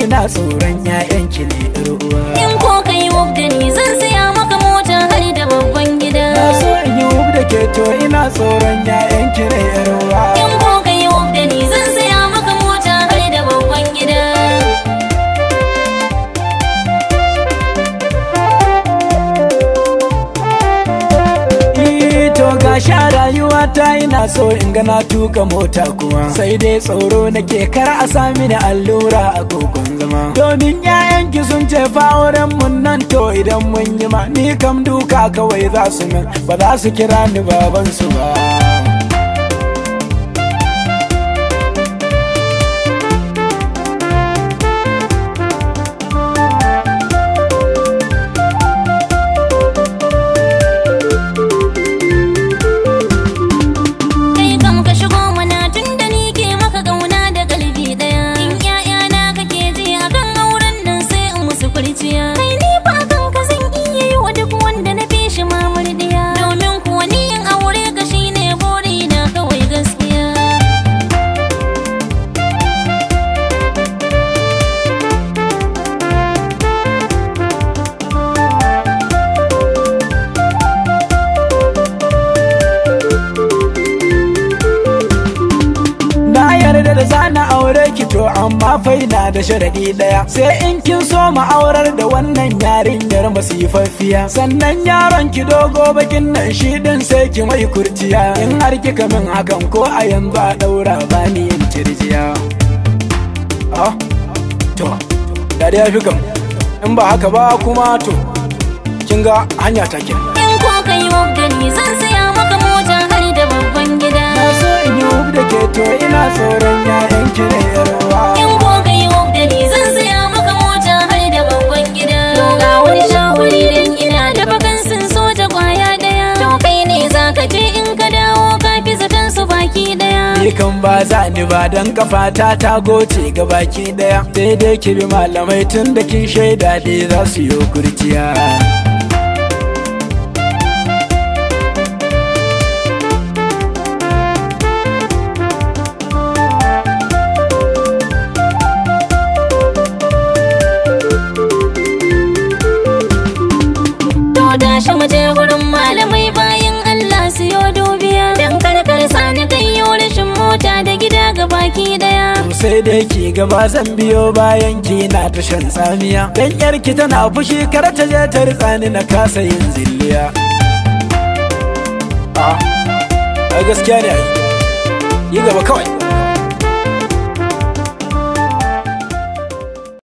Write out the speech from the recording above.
ina tsoron 'ya'yan ki ne 'yar uwa. In ko kai wuf da ni zan saya maka mota har da babban gida. Na so in yi wuf da ke to ina tsoron 'ya'yan ki ne 'yar uwa. In ko kai wuf da ni zan saya maka mota har da babban gida. Sha rayuwa ta ina so in ga na tuka mota kuma, sai dai tsoro nake kar a sami ni allura a kokon zama. Domin 'ya'yanki sun ce fa auren mun nan to idan mun yi ma ni kam duka kawai za su min, ba za su kira ni baban su ba. Da zana aure ki to amma fa ina da sharadi daya, sai in kin so mu aurar da wannan yarinyar masifaffiya, sannan yaron ki dogo bakin nan shi din sai ki mai kurciya. In har kika min hakan ko a yanzu a daura bani yin tirjiya. Ah to da dai yafi kam, in ba haka ba kuma to kin ga hanya ta ke. In ko kai wuf da ni zan saya maka mota har da babban gida. Na so in yi wuf da ke to ina tsoron 'ya'yan ki ne 'yar uwa. In ko kai wuf da ni zan saya maka mota har da babban gida. To ga wani shawari dan ina da bakansin soja kwaya daya. To kai ne zaka je in ka dawo ka fi zaton su baki daya. Ni kan ba za ni ba dan kafata ta goce ga baki daya, sai dai ki bi malamai tun da kin shaida dai za su yi kurciya. Tashi mu je gurin malamai bayan Allah su yo dubiya, dan karkar sani kai yo rashin mota da gida ga baki daya. Sai dai ki gaba zan biyo bayan ki na tashan tsamiya, dan yarki tana fushi kar ta je ta ritsani na kasa yin zilliya. Ah, ai gaskiya ne ai, yi gaba kawai.